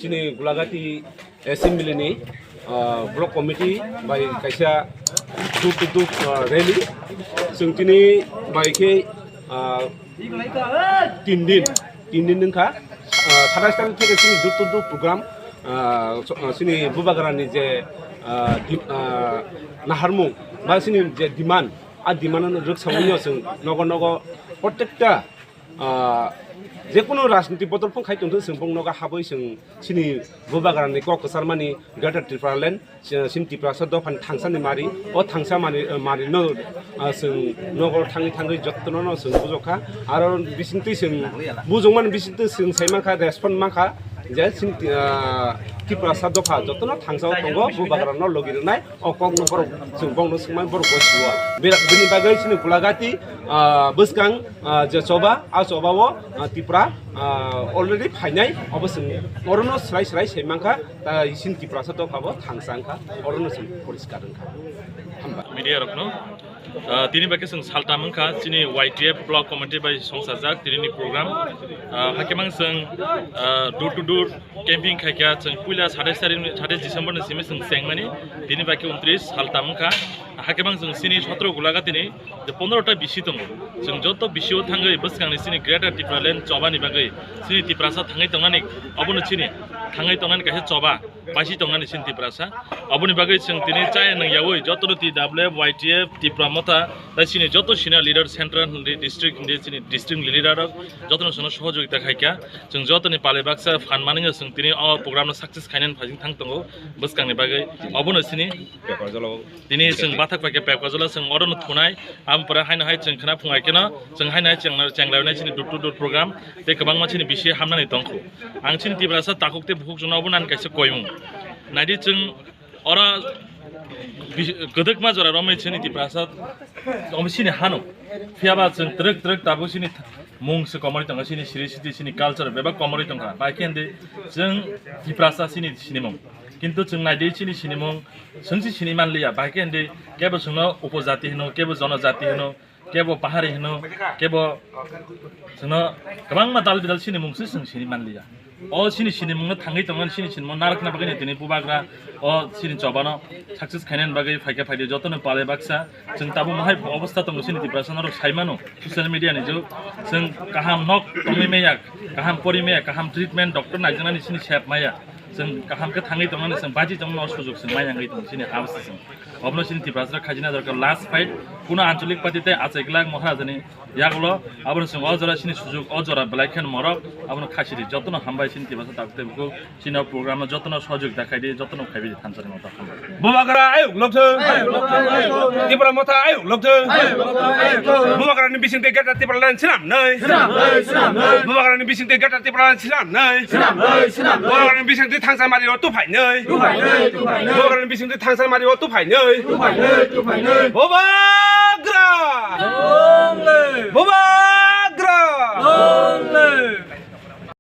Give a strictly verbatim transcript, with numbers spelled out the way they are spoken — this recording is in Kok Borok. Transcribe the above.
Chini Gulagati Assembly ni, ah, Block Committee bai kaisa door to door, ah, rally. Chwng tini bai khe, ah, tin din, tin din wngkha. Ah, satais tarik theke chini door to door program, ah, so-, ah, chini Bubagra ni je, ah, di-, ah, naharmung ba chini je demand, a demand no rwksamani no chwng nogo nogo protekta, ah, jekunu rajniti bodol phung khai tongthung, chwng bong nogo habwi chwng chini Bubagra ni kok kwcharmani Greater Tipraland, chini Tiprasa dophani thangsani mari, o thangsa mani, mari no, ah, chwng nogo thangwi thangwi jotono no chwng bujokha. Aro bisingtwi chwng bujokmani bisingtwi chwng sai mankha, respond mankha je chini, ah, Tiprasa dopha jotono thangsa o tongo, Bubagra no logi rwnai. O kok no borok chwng bongno swngmani borok bo sio. Bini bagwi chini Gulagati, ah, bwskang, ah, je choba, a choba o, ah, Tipra, ah, already phainai, obo chwng orono swrai swrai sai mankha, ta isin Tiprasa dopha bo thangsa wngkha, orono chwng poriskar wngkha. Hamba. Media rokno, ah, tini bai khe chwng saltam wngkha, chini Y T F Block Committee bai songsajak tini ni program, ah, hakhe mang chwng, ah, door to door camping khaikha, chwng puila satais tarik ni, satais December ni simi chwng chengmani, tini bai khe untris saltam wngkha. Hakhe mang chwng chini sotro Gulagati ni je pondro ta bisi tongo. Chwng joto bisi o thangwi bwskang ni chini Greater Tipraland chobani bagwi chini Tiprasa thangwi tongnani, obono chini thangwi tongnani kaisa choba paisi tongnani chini Tiprasa. Oboni bagwi chwng tini chaya nang yawi joto no T W F, Y T F, Tipra Motha, tai chini joto senior leader central hindi, district hindi, chini district leader rok joto no chwngno sohojogita khaikha. Chwng joto ni pale baksa phan manwi chwng tini o program no success khainani phajing thang tongo bwskang ni bagwi. Obono chini tini chwng bathak paikha Pepkajala, chwng oro no thunai, aboni pore haino hai chwng khna phungai kheno chwng haino hai chwng chenglainai chini door to door program tei kwbangma chini bisi hamnani tongkhu. Ang chini Tiprasa takhuk tei bukhuk chwngno obo nani kaisa koimung. Naidi chwng oro bi-, kwdwkma jora romwi chini Tiprasa omo chini hano. Phiyaba chwng twrwk twrwk tabuk chini mung se komorwi tongkha, chini siri siti, chini culture bebak komorwi tongkha. Bai khe hindi chwng Tiprasa chini sinimung. Kintu chwng naidi chini sinimung, chwng si sini manliya, bai khe hindi kebo chwngno upojati hino, kebo jonojati hino, kebo pahari hino, kebo chwngno kwbangma dal bidal sini mung si chwng sini manliya. O chini sinimungno thangwi tongnani chini sinimung narwkna bagwi tini Bubagra o chini chobano success khainani bagwi phaikha phaidi jotono pale baksa. Chwng tabuk mohai obostha tongo chini Tiprasa norok saimano social media ni jug. Chwng kaham nok tongwi maya, kaham pori maya, kaham treatment doctor naijaknani chini sep maya. Chwng kaham khe thangwi tongnani chwng baji tongno sujok chwng maya wngwi tong chini habsi chwng. Obono chini Tiprasa khajina dorkar last fight. Kuno ancholik party tei achai glak Maharajani yagulo abono chwng o jora chini sujok o jora belai khe morok abono khasidi jotono hambai chini Tiprasa tabuk tei bukhuk. Chini o program no jotono sojogita khaidi, jotono khaibi thansa ni motha hambai. Bubagra ayuk lokthung. Tipra Motha ayuk lokthung. Bubagra ni bising tei Greater Tipraland swnam nai. Bubagra ni bising tei Greater Tipraland swnam nai. Bubagra ni bising tei thangsa mari o tuphai nai. Bubagra ni bising tei thangsa mari o tuphai nai. Bubagra. Bubagra.